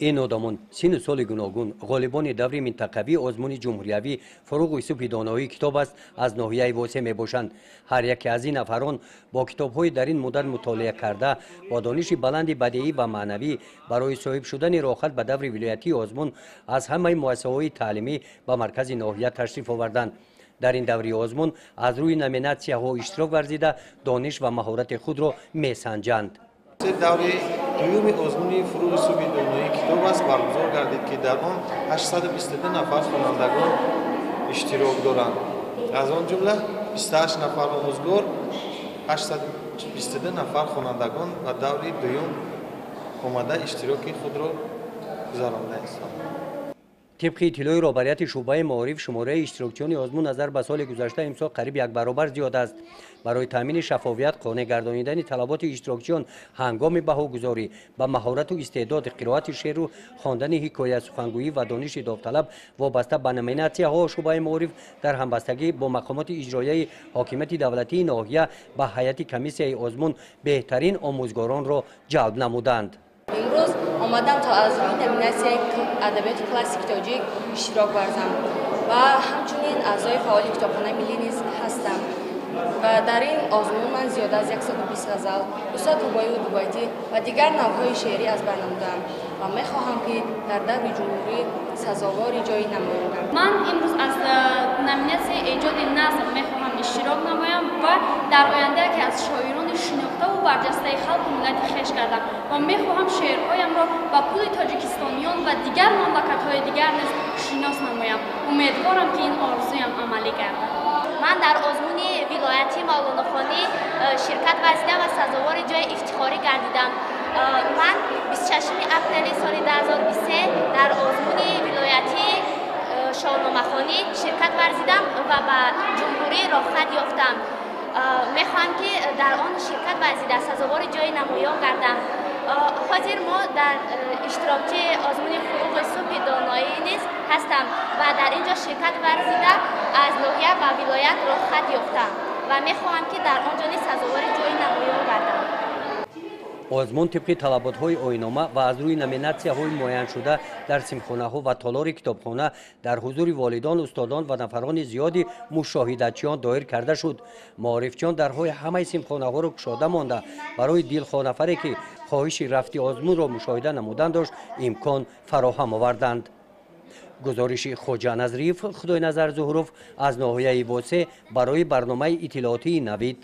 Ин одамон сину соли гуногун, ғолибони даври минтақавии озмуни ҷумҳуриявӣ «Фуруғи субҳи доноии китоб» аст, аз ноҳияи Восе мебошанд. Ҳар яке аз ин нафарон бо китобҳои дар ин муддат мутолиа карда, бо дониши баланди бадеӣ ва маънавӣ барои соҳиб шудани роҳхат ба даври вилоятии озмун аз ҳамаи муассисаҳои таълимӣ ба маркази ноҳия ташриф оварданд. Дар ин даври озмун аз рӯи номинатсияҳо иштирок варзида, дониш ва маҳорати худро месанҷанд. Даври дуюми озмуни «Фуруғи субҳи доноии китоб» аст баргузор гардид, ки дар он 822 нафар хонандагон иштирок доранд. Аз он ҷумла 28 нафар омӯзгор, 822 нафар хонандагон ба даври дуюм омада, иштироки худро гузаронда истоданд. Тибқи иттилои роҳбарияти шӯъбаи маориф, шумораи иштирокчиёни озмун назар ба соли гузашта имсол қариб як баробар зиёд аст. Барои таъмини шаффофият, қонеъ гардонидани талаботи иштирокчиён ҳангоми баҳогузорӣ ба маҳорату истеъдод, қироати шеъру хондани ҳикоя, сухангӯӣ ва дониши довталаб вобаста ба номинатсияҳо, шӯъбаи маориф дар ҳамбастагӣ бо мақомоти иҷроияи ҳокимияти давлатии ноҳия ба ҳайати комиссияи озмун беҳтарин омӯзгоронро ҷалб намуданд. Имрӯз омадам, то аз рӯи номинатсияи адабиёти классики тоҷик иштирок варзам ва ҳамчунин аъзои фаъоли Китобхонаи миллӣ низ ҳастам. Ва дар ин озмун ман зиёда аз 120 ғазал, 200 рубоию дубайтӣ ва дигар навъҳои шеърӣ аз бар намудаам ва мехоҳам, ки дар даври ҷумҳурӣ сазовори ҷои намоён гардам. Ман имрӯз аз номинатсияи эҷоди назм мехоҳам иштирок намоям ва дар оянда яке аз шоирони шинохтаву барҷастаи халқу миллати хеш гардам ва мехоҳам шеърҳоямро ба кулли тоҷикистониён ва дигар мамлакатҳои дигар низ шинос намоям. Умедворам, ки ин орзуям амалӣ гардад. Ман дар озмуни вилоятии мавлонохонӣ ширкат варзидам ва сазовори ҷои ифтихорӣ гардидам. Ман 26 апрели соли 2023 дар озмуни вилоятии шоҳномахонӣ ширкат варзидам ва ба ҷумҳурӣ роҳхат ёфтам. Мехоҳам, ки дар он ширкат варзида, сазовори ҷои намоён гардам. Ҳозир мо дар иштирокчии озмуни «Фуруғи субҳи доноӣ» низ ҳастам ва дар ин ҷо ширкат варзида, аз ноҳия ба вилоят роҳхат ёфтам ва мехоҳам, ки дар он ҷо низ сазовори ҷои намоён гардам. Озмун тибқи талаботҳои оинома ва аз рӯи номинатсияҳои муайяншуда дар синфхонаҳо ва толори китобхона дар ҳузури волидон, устодон ва нафарони зиёди мушоҳидачиён доир карда шуд. Маорифчиён дарҳои ҳамаи синфхонаҳоро кушода монда, барои дилхоҳ нафаре, ки хоҳиши рафти озмунро мушоҳида намудан дошт, имкон фароҳам оварданд. Гузориши Хоҷа Назриев, Худойназар Зуҳуров аз ноҳияи Восе барои барномаи иттилоотии «Навид».